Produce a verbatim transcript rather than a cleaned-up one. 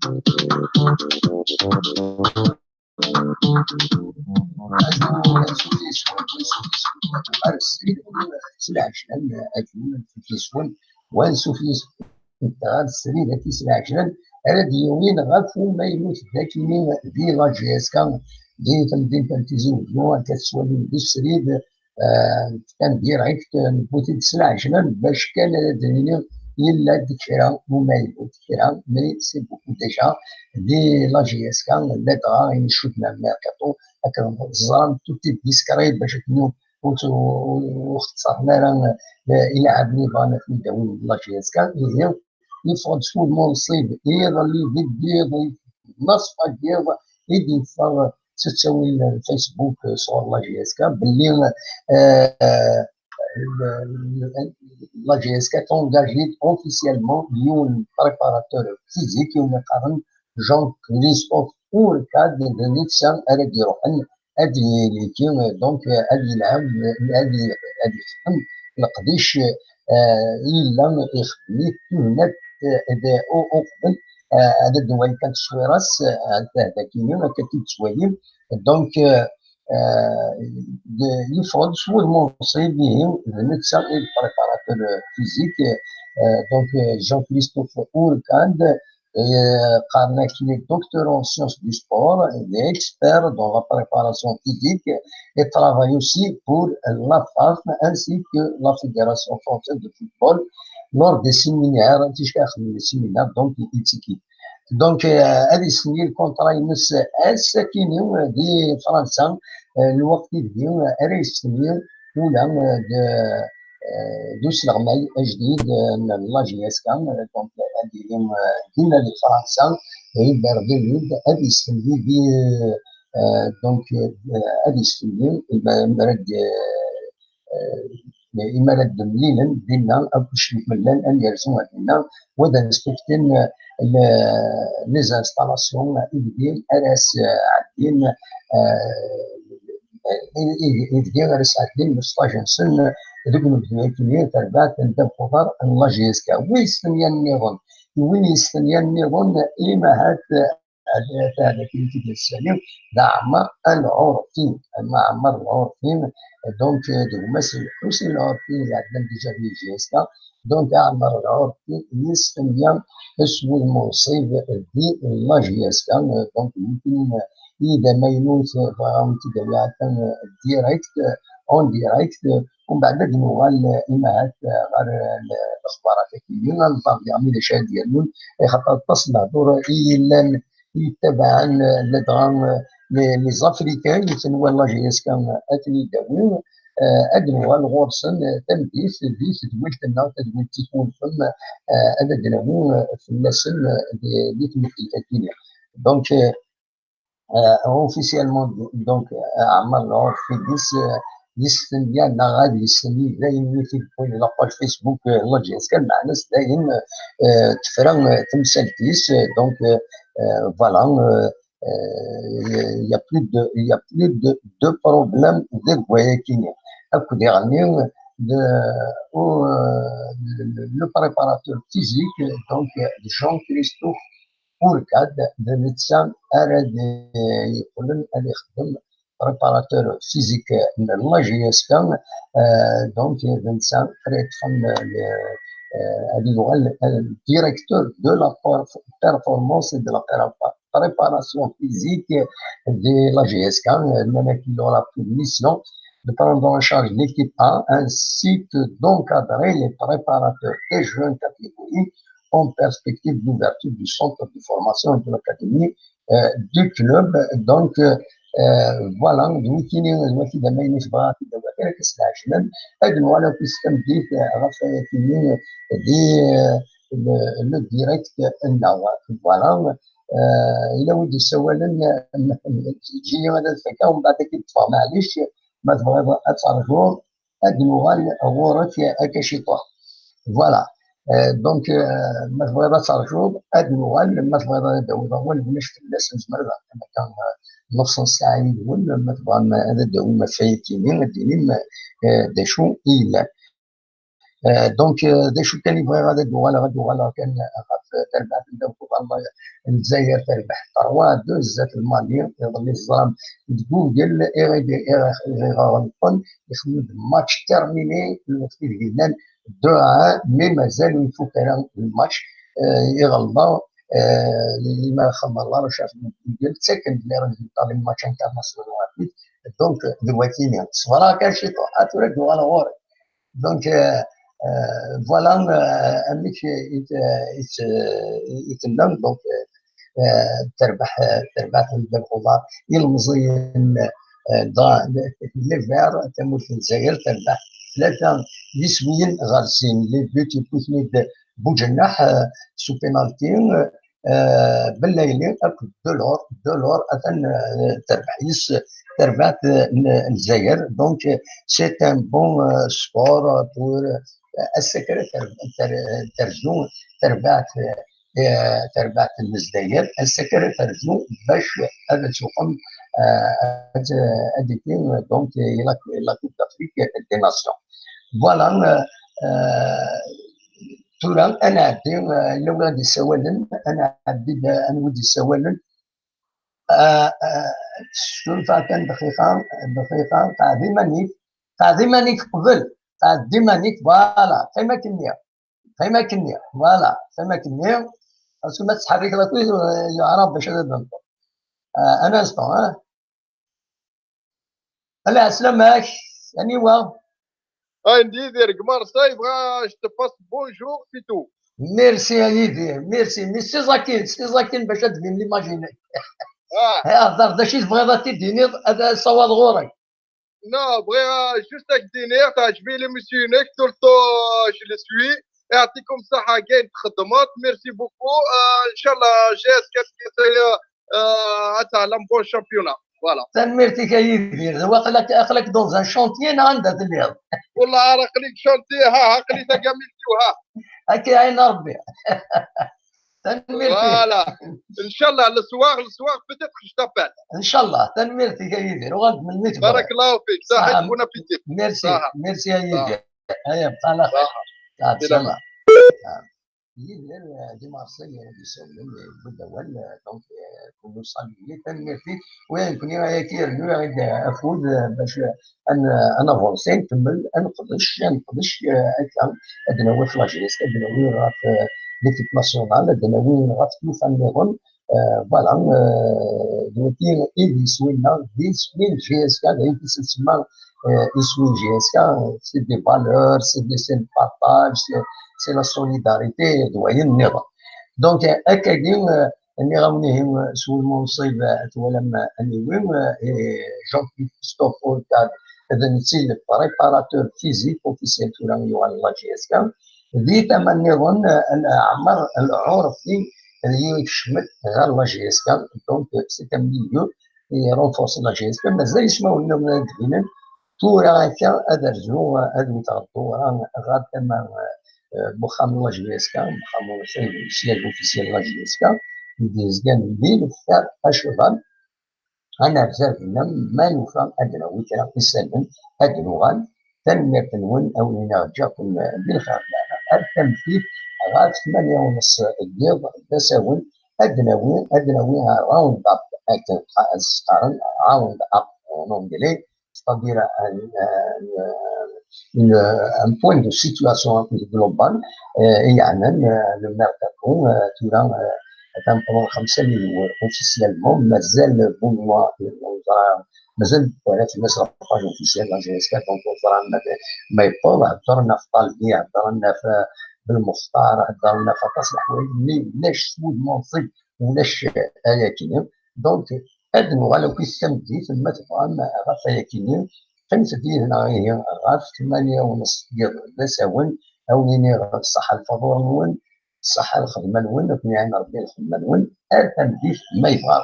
s lɛejlan, ad yun fell-aswen, wa ansuf yis-, ar srid ad t-islɛejlen, ara d-yiwin ɣef umaynut d akini di la J S K, di temdint n Tizi Wezzu, akka tettwalim di srid, euh, kan direct, euh, newwi-t-id s lɛejlan, bac kan ad d-nini yella-d kra n umaynut, kra, mais c'est beaucoup déjà, di la J S K, ladɣa ayen icudden ar Mercato, akken ẓran tout est discret, bac akken ur, ur, ur xeṣṣren ara, euh, ilɛaben yebɣan ad ten-id-awin di la J S K, ihi, yeffeɣ-d s wudem unṣib, iḍelli deg yiḍ, d aṣfaq n yiḍ, i d-yeffeɣ s ttawil n Facebook, euh, sɣur la J S K, belli, euh, la J S K tengagit officiellement yiwen préparateur physique, yiwen yeqqaren Jean-Christophe Ourcade, d netta ara d-iruḥen ad yili, donc, ad yelhem, ad y-, ad yexdem leqdic, euh, yella ixeddem-it tunat, euh, d u-, uqbel, euh, ad d-nwali kan tteswira-s, euh, d-, d akini akka i t-id-ttwalim. Donc, euh, euh, d-, yeffeɣ-d s wudem unṣib, ihi d netta i d préparateur physique, euh, donc, euh, Jean-Christophe Ourcade, euh, qqaren-ak il est docteur en sciences du sport, il est expert dans la préparation physique et travaille aussi pour la FAF ainsi que la Fédération française de football lors des séminaires, ticki ixeddem les séminaires, donc il s'équipe. Donc, euh, ad yessenyel lkuntra-ines ass akini di Fransa, euh, lweqt ideg ara yessenyel ula, euh, d, euh, d usleɣmay ajdid, euh, n la J S K, euh, donc, euh, ad yili, euh, dinna di Fransa, Hubert Delud, ad yessenyel di, euh, donc, euh, ad yessenyel, euh, mi ara d-, euh, imi ara d-mlilen dinna, akk wid llan ad yerzu ar dinna, wa ad as-fken, eh, le-, les installations ideg ara s-ɛeddin, eh, i-, i-, ideg ara s-ɛeddin le stage-nsen deg unebdu-agi, tarbaɛt n ddabex uḍar n la J S K. Wi yestenyan nniḍen, win yestenyan nniḍen, imahat, eh, ad, ad, ad akken i t-id-yessali, d Ɛmer Lɛurfi, Ɛmer Lɛurfi, donc, euh, d gma-s n Ḥusin Lɛurfi, iɛeddan déjà di J S K, donc Ɛmer Lɛurfi yestenya s wudem unṣib di la J S K, euh, donc, nutni, euh, i d amaynut, euh, bɣiɣ ad awen-t-id-awiɣ atan, euh, direct, euh, en direct, euh, Umbeɛd ad nuɣal, eh, imahat, eh, ɣer, eh, le-, lexbarat-agi, ad nẓer diɣen d acu ara d-yernun, eh, axaṭer aṭas n lehdur i yellan, i yettabaɛen, eh, ladɣa, eh, les, les Africains, i tenwa la J S K, eh, ad ten-id-awi, eh, ad nuɣal ɣur-sen, eh, tameddit di tedwilt-nneɣ, tadwilt i twulfem, eh, ad d-nawi, eh, fell-asen, eh, di, di tmeddit-agi. Donc, eh, euh, officiellement, donc, euh, Ɛmer Lɛurfi, euh, yestenya neɣ ad yestenya, d ayen i t-id-tewwin la page Facebook, euh, n la J S K, lmeɛna-s d ayen, euh, tefra, euh, temsalt-is, euh, donc, euh, euh, voilà, euh, euh, il y a plus de, il y a plus de, de problèmes deg wayagi-nni. Akked iɣenni de, au, euh, le, le préparateur physique, donc, euh, Jean-Christophe Ourcade, d netta ara d-yeqqlen ad ixeddem préparateur physique n la J S K, euh, donc, d netta ara yeṭṭfen, euh, ad yuɣal, euh, directeur de la perf-, performance et de la prépa-, préparation physique de la J S K, euh, nnan-ak il aura pour mission de prendre en charge l'équipe A ainsi que d'encadrer les préparateurs des jeunes catégories en perspective d'ouverture du centre de formation et de l'académie, euh, du club. Donc, euh, euh, voilà, d wikini, d waki d amaynut bɣiɣ ad t-id-awiɣ, kra kas lɛejlan, ad nuɣal akk s tameddit, euh, ɣef wayagi-nni, euh, di, euh, le, le direct-nneɣ. Voilà. Euh, yella wid yessawalen, euh, eǧǧ-iyi ad fakeɣ, umbeɛd ad k-id-ṭṭfeɣ, maɛlic, ma tebɣiḍ ad terjuḍ, ad nuɣal ɣur-k akka ciṭuḥ. Voilà. Euh, donc, euh, ma tebɣiḍ ad terjuḍ, ad nuɣal, ma tebɣiḍ ad d-tawiḍ awal, ulac fell-as, nezmer ad aɣ-nefk akka, euh, nefṣ n ssaɛa yid-wen, ma tebɣam ad d-tawim ɣef wayagi-nni, ad d-tinim, euh, d acu i yellan. Euh, donc, euh, d acu kan i bɣiɣ ad d-uɣaleɣ, ad d-uɣaleɣ kan ɣef terbaɛt n ddabex uḍar n Lezzayer, terbeḥ trois deux zdat n Mali. Iḍelli teẓram deg Google, iɣ-, iɣ-, iɣ-, iɣ-, ixemmem-d match terminé, lweqt ideg llan deux à un, mais mazal ur ifuk ara lmatch. Euh, iɣelḍa, euh, imi xemmeɣ la recherche deg Google, ttaken-d les résultats des matchs internationaux rapide. Donc, d wakini, ṣebreɣ kan ciṭuḥ, a tura ad d-uɣaleɣ ɣur-k. Donc, euh, euh, voilà, euh, amek i t-, i t-, i tella. Donc, euh, terbeḥ, terbeḥ n ddabex uḍar ilmeẓyen, euh, dans les Verts, tamurt n Lezzayer, terbeḥ tlata d iswiyen ɣer sin. Les buts yewwi-ten-id Buǧennaḥ, euh, s upenalti, euh, Bellayli akked Delors. Delors atan, euh, terbeḥ yes terbaɛt, euh, n Lezzayer. Donc, euh, c'est un bon, euh, score pour, euh, ass-a kan ad ter-, ter-, terzu terbaɛt, euh, terbaɛt n Lezzayer. Ass-a kan ad terzu bac ad tuqem, euh, ad, ad d-tini, donc, la, la Coupe d'Afrique des Nations. Voilà, euh, euh, tura ad nɛeddi, euh, yella win i d-yessawalen, ad nɛeddi d anwa i d-yessawalen. Ah, ah, tesgunfa kan dqiqa, dqiqa, qɛed iman-ik, qɛed iman-ik qbel, qɛed iman-ik, voilà, qqim akkenni, qqim akkenni, voilà, qqim akkenni, parce que ma tettḥerrikeḍ akk, yeɛrab bac ad d-tenṭeḍ. Ah, un instant, hein. Ala, ɛeslama-k, aniwa? Ah, Yidir, deg Marseille, bɣa, je te passe bonjour, c'est tout. Merci a Yidir, merci. Mais c'est Zakin, c'est Zakin bac ad d-tbin l'image-inek. Ah. Hḍer d acu i tebɣiḍ ad t-id-tiniḍ, ad, ad sawaḍ ɣur-k. Non, bɣiɣ, ah, juste ad k-d-iniɣ, teɛǧeb-iyi l'émission-inek, tout le temps, ah, je le suis. Yeɛṭikum ṣṣeḥḥa, ayen txeddmeḍ. Merci beaucoup. Ah, inchallah, G S K, ah, ah, ad tɛlem bon championnat. Voilà. Tanemmirt-ik a Yidir. Waqila aql-ak dans un chantier neɣ anda telliḍ? Wallah, ara aql-i deg chantier, ha, aql-i tagamilti, ha. Akka, ɛin Rebbi. Tanemmirt-ik. Voilà. Inchallah, le soir, le soir, peut-être que je t'appelle. Inchallah, tanemmirt-ik a Yidir. Uɣal-d melmi tebɣiḍ. Barakallahu fik. Saḥit, bon appétit. Merci, merci a Yidir. Aya, bqala xir. Saḥit. Yidir, euh, di Marseille, euh, d-isawlen, euh, yewwi-d awal, euh, donc, euh, pour nous saluer, tanemmirt-ik. Wa nekkni ayagi yernu aɣ-d, euh, afud, euh, bac, euh, ad n-, ad navansi, ad nkemmel, ad neqdec, ad neqdec, euh, akka, ad d-nawi ɣef la G S K, ad d-nawi ɣef, euh, l'équipe nationale, ad d-nawi ɣef tlufa nniḍen. Euh, voilà, euh, d wagi i d iswi-nneɣ, d iswi n G S K, d ayen i s-nsemma, euh, iswi n G S K, c'est des valeurs, c'est des, c'est le partage, c'est, c'est la solidarité, d wayen nniḍen. Donc, euh, akkagi, euh, nniɣ-awen ihi, euh, s wul munṣib, euh, twalam, euh, aniwi, euh, et Jean-Pierre Christophe Ortad, d netta i d préparateur physique officiel tura yuɣal la G S K. Di tama nniḍen, euh, Ɛmer Lɛurfi, d yiwen ikecmen ɣer la G S K, donc, euh, c'est un milieu i renforcer la G S K, mazal ismawen nniḍen ad d-binen. Tura akka ad rzuɣ, ad wteɣ dduṛa ɣer tama, euh, n uxxam n la G S K, uxxam n siège officiel n la G S K, i d-yezgan di Leftar Acḍal. Ad nerzu ar dinna, ma nufa ad d-nawi kra n yisallen, ad d-nuɣal. Tanemmirt-nwen, a win i aɣ-ǧǧaken di lxir. Ar tameddit ɣef tmanya u nṣ n yiḍ d asawen, ad d-nawi, ad d-nawi round up, akken s-qqaren round up en anglais, c'est-à-dire un, un, une, un point de situation globale, euh, i yeɛnan, euh, le mercato, euh, tura, euh, atan ṭṭfen xemsa n yiwur officiellement, mazal Benoît, euh, mazal ur tefra fell-as la page officielle la G S K, donc ur ẓran ma, ma yewweḍ, heddren ɣef Talbi, heddren ɣef, euh, Belmuxtar, heddren ɣef aṭas n leḥwayeǧ, mais ulac s wudem unṣib, ulac, euh, ayakini. Donc, ad nuɣal akkit tameddit, ma tebɣam, ɣef ayakini. Qqimet-d yid-neɣ ihi ɣef tmanya u nṣ n yiḍ d asawen, a wen-iniɣ ṣṣeḥḥa lfaḍur-nwen, ṣṣeḥḥa lxedma-nwen, ad ken-iɛin Rebbi lxedma-nwen, ar tameddit ma yebɣa.